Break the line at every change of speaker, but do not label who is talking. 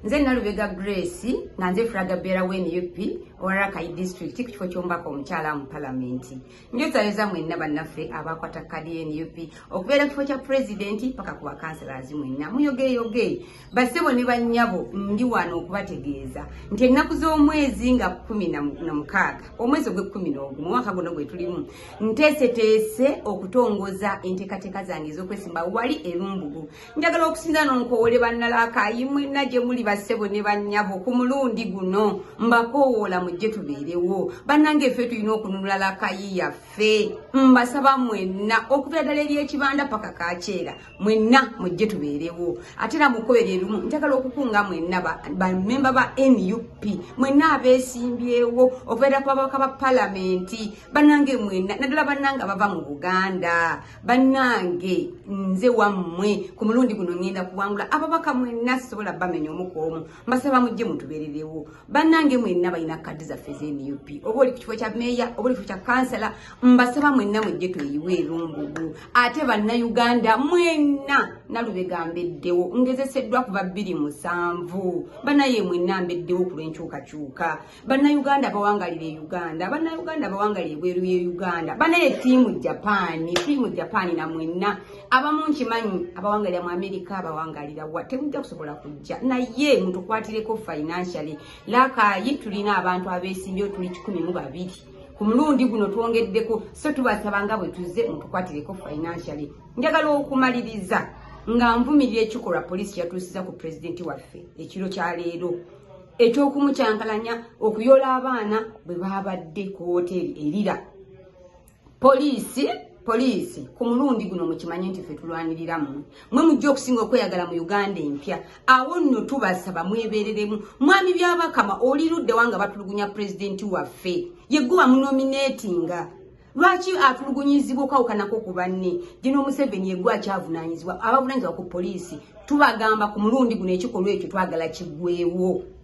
Nze Nalubega Grace nga nze Fraga Beera wa NUP owa Rakai district ku kifo ky'omubaka omukyala mu palamenti. Njozayoza mwenna bannaffe abakwata kadi ya NUP okubeera ku kifo kya pulezidenti paka ku bakansalazi mwenna muyogeyoge. Bassebo ne bannyabo, ndi wano okubategeeza nti ennaku z'omwezi nga 16, omwezi ogw'e-11, omwaka guno gwe tulimu, nteeseteese okutongoza enteekateeka zange ez'okwesimba wali erumbugu. Njagala okusinza n'onkowole bannalakayi mwenna gye muli, bassebo ne bannyabo. Ku mulundi guno mbakowoola mujje tubeerewo. Bannange, ffe tulina okununula Lakayi yaffe. Mbasaba mwenna okuviira ddala eri ekibanda paka Kakyera, mwenna mujje tubeerewo. Ate era mukobera erumu njagala okukunga mwenna bamemba ba NUP mwenna abeesimbyewo okubeera ku babaka ba palamenti. Bannange mwenna, naddala bannange abava mu Buganda, bannange, nze wammwe. Ku mulundi guno ŋŋenda kuwangula ababaka mwenna, sisobola bamenya omu ku omu. Mbasaba mujje mutubeererewo. Bannange mwenna balina kadi zaffe ez'NUP, oba oli ku kifo kya meeya oba oli ku kifo kya kansala, mbasaba mwenna mujje tweyiwe erumbugu. Ate Bannayuganda mwenna, Nalubega mbeddewo, ngezeseddwa kuva 2007. Banaye mwenna mbeddewo ku lw'enkyukakyuka. Bannayuganda bawangalira e Uganda, Bannayuganda bawangalira ebweru ye Uganda, banaye team Japan, team Japan, na mwenna abamu nkimanyi abawangalira mu America, abawangalira wa, temujja kusobola kujja, naye mutukwatireko financially. Lakayi tulina abantu abeesimbyewo, tuli 102. Ku mulundi guno twongeddeko, so tubasaba nga bwe tuzze mutukwatireko financially. Njagala okumaliriza nga nvumirira ekikolwa poliisi yatuusiza ku pulezidenti waffe ekiro kya leero eky'okumukyankalanya, okuyola abaana bwe babadde ku woteeri erira. Poliisi, poliisi, ku mulundi guno mukimanye nti ffe tulwanirira mmwe, mwe mujja okusinga okweyagala mu Uganda empya. Awo nno tubasaba mwebereremu. Mwami Byabakama, oli luddewa nga batulugunya pulezidenti waffe? Yegwe wamunominatinga, lwaki atulugunyizibwa okwawukanako ku banne? Gino Museveni yegwe akyavunanyizibwa, abavunanyizibwa ku poliisi tubagamba ku mulundi guno ekikolwa ekyo twagala kiggwewo.